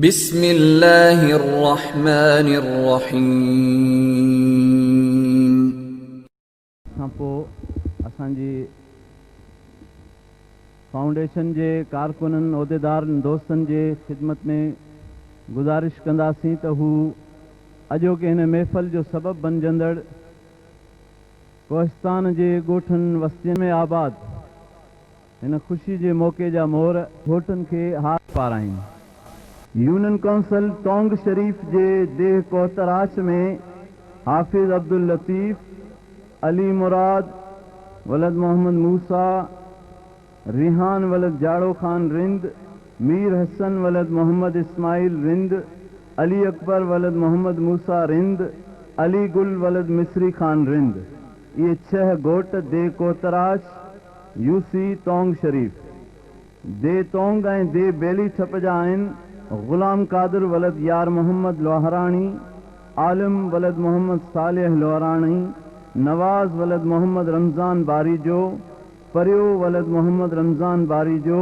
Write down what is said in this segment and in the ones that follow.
بسم الله الرحمٰن الرحيم. کان پوء اسان جي فائونڊيشن جي ڪارڪنن، عهديدارن، دوستن جي خدمت ۾ گذارش ڪنداسين ته هو اڄوڪي هن محفل جو سبب بنجندڙ ڪوهستان جي ڳوٺن وستين ۾ آباد هن خوشي جي موقعي جا مور گهوٽن کي هار پارائين. يونين ڪائونسل ٽونگ شريف جي ديهه ڪوهتراش ۾ حافظ عبداللطيف، علي مراد ولد محمد موسيٰ، ريحان ولد جاڙو خان رند، مير حسن ولد محمد اسماعيل رند، علي اڪبر ولد محمد موسيٰ رند، علي گل ولد مصري خان رند. اهي ڇهه گهوٽ ديهه Kohtrash, U C Tong Sharif, the Tonk ۽ the Beli ٺپ جا آهن، غلام قادر ولد يار محمد لوهاراڻي، عالم ولد محمد صالح لوهاراڻي، نواز ولد محمد رمضان باريجو، پريو ولد محمد رمضان باريجو،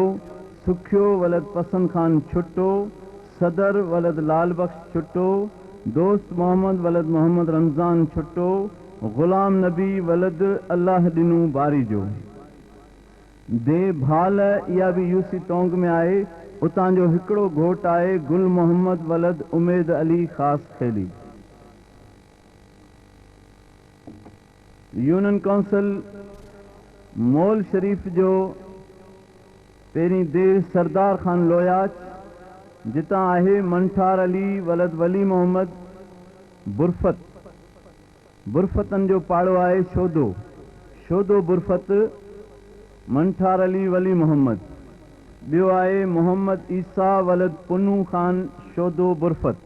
سکيو ولد پسند خان ڇٽو، صدر ولد لال بخش ڇٽو، دوست محمد ولد محمد رمضان ڇٽو، غلام نبي ولد الله ڏنو باريجو. The ڀال اها به يو سي ٽونڪ ۾ آهي، اتان جو هڪڙو گهوٽ آهي گل محمد ولد اميد علي خاصخيلي. يونين ڪائونسل مول شريف جو پهرين ديهه سردار خان لوياچ، جتان آهي منٺار علي ولد ولي محمد برفت. برفتن جو پاڙو آهي شودو، شودو برفت، منٺار علي ولي محمد. ٻيو آهي محمد عيسيٰ ولد پنهون خان شودو برفت،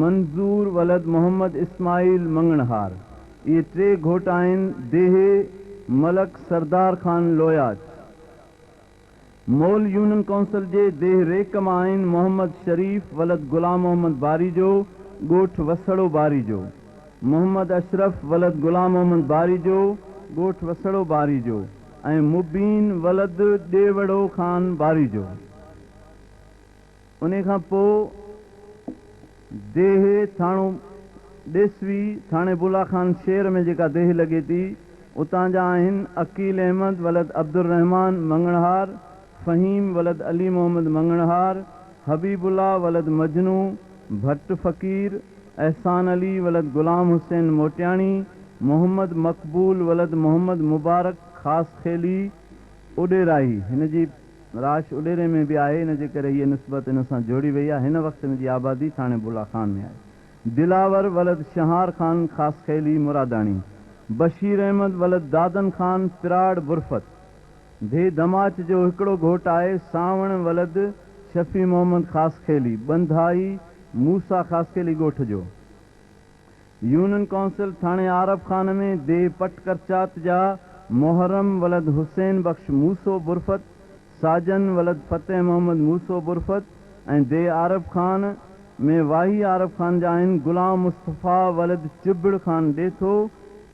منظور ولد محمد اسماعيل مڱڻهار. اهي ٽي گهوٽ آهن ديهه ملڪ سردار خان لوياچ. مول يونين ڪائونسل جي ديهه ريڪ مان آهن محمد شريف ولد غلام محمد باريجو، ڳوٺ وسڙو باريجو، محمد اشرف ولد غلام محمد باريجو، ڳوٺ وسڙو باريجو ۽ مبين ولد ڏيوڙو خان باريجو. انهي کان پوء ديهه ٿاڻو ڏيسوي ٿاڻي بولا خان شهر ۾ جيڪا ديهه لڳي ٿي اتان جا آهن عقيل احمد ولد عبدالرحمان مڱڻهار، فهيم ولد علي محمد مڱڻهار، حبيب الله ولد مجنو ڀٽ فقير، احسان علي ولد غلام حسين موٽياڻي، محمد مقبول ولد محمد مبارڪ خاصخيلي اڏيراهي هن جي راش اڏيري ۾ به آهي، ان جي ڪري هيء نسبت ان سان جوڙي وئي آهي. هن وقت هن جي آبادي ٿاڻي بولا خان ۾ آهي. دلاور ولد شهار خان خاصخيلي مراداڻي، بشير احمد ولد دادن خان پراڙ برفت، ڌي دماچ جو هڪڙو گهوٽ آهي، سانوڻ ولد شفيع محمد خاصخيلي، ٻنڌائي موسيٰ خاصخيلي ڳوٺ جو. يونين ڪائونسل ٿاڻي عارب خان ۾ ديهه پٽ ڪرچات جا محرم ولد حسين بخش موسو برفت، ساجن ولد فتح محمد موسو برفت ۽ ديهه عارب خان ۾ واهي عارب خان جا آهن غلام مصطفيٰ ولد چڀڙ خان ڏيٿو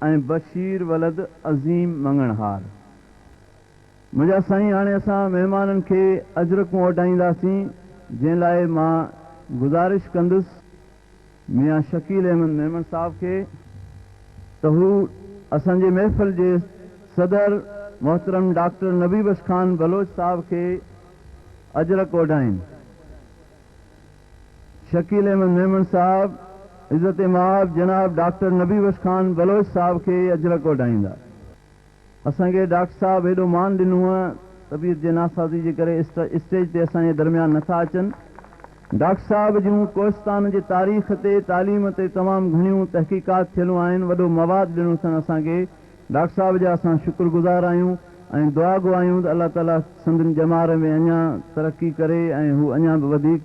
۽ بشير ولد عظيم مڱڻهار. منهنجا سائين هاڻي اسان مهمانن کي اجرڪون اوڍائينداسين جنهن لاء مان گذارش ڪندس. ميان شڪيل احمد ميمڻ صاحب کي ته هو اسان جي محفل جي صدر محترم ڊاڪٽر نبي بخش خان بلوچ صاحب کي اجرڪ اوڍائين. شڪيل احمد ميمڻ صاحب عزت مآب جناب ڊاڪٽر نبي بخش خان بلوچ صاحب کي اجرڪ اوڍائيندا. اسان کي ڊاڪٽر صاحب ايڏو مان ڏنو طبيعت جي ناسازي جي ڪري اسٽيج تي اسان جي درميان نٿا اچن. ڊاڪٽر صاحب جون ڪوهستان جي تاريخ تي تعليم تي تمام گهڻيون تحقيقات ٿيلون آهن وڏو مواد ڏنو اٿن اسان کي ڊاڪٽر صاحب جا اسان شڪر گذار آهيون ۽ دعا گو آهيون ته الله تعالي سندن ڄمار ۾ اڃا ترقي ڪري ۽ هو اڃا به وڌيڪ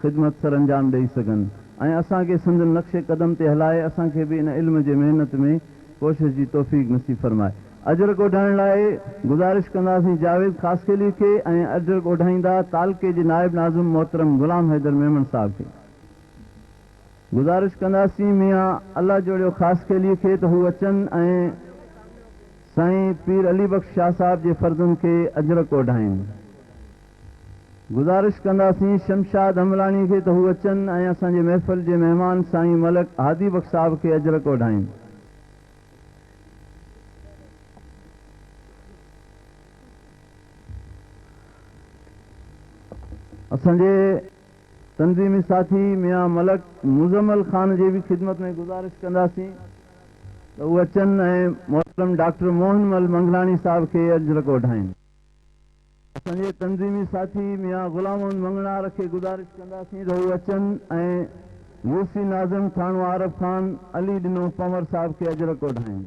خدمت سرانجام ڏئي سگهن ۽ اسان کي سندن نقش قدم تي هلائي اسان کي به ان علم جي محنت ۾ ڪوشش جي توفيق نصيب فرمائي. اجرڪ اوڍائڻ لاء گذارش ڪنداسين جاويد خاصخيلي کي ۽ اجرڪ اوڍائيندا تعلقي جي نائب ناظم محترم غلام حيدر ميمڻ صاحب کي. گذارش ڪنداسين ميان الله جوڙيو خاصخيلي کي ته هو اچن ۽ سائين پير علي بخش شاهه صاحب جي فرزند کي اجرڪ اوڍائين. گذارش ڪنداسين شمشاد حملاڻي کي ته هو اچن ۽ اسان جي محفل جي مهمان سائين ملڪ هادي بخش صاحب کي اجرڪ اوڍائين. اسان جي تنظيمي ساٿي ميان ملڪ مزمل خان جي به خدمت ۾ گذارش ڪنداسين ته هو اچن ۽ محترم ڊاڪٽر موهن مل منگلاڻي صاحب کي اجرڪ اوڍائين. اسان جي تنظيمي ساٿي ميان غلام محمد مڱڻهار کي گذارش ڪنداسين ته هو اچن ۽ يو سي ناظم ٿاڻو عارب خان علي ڏنو پنور صاحب کي اجرڪ اوڍائين.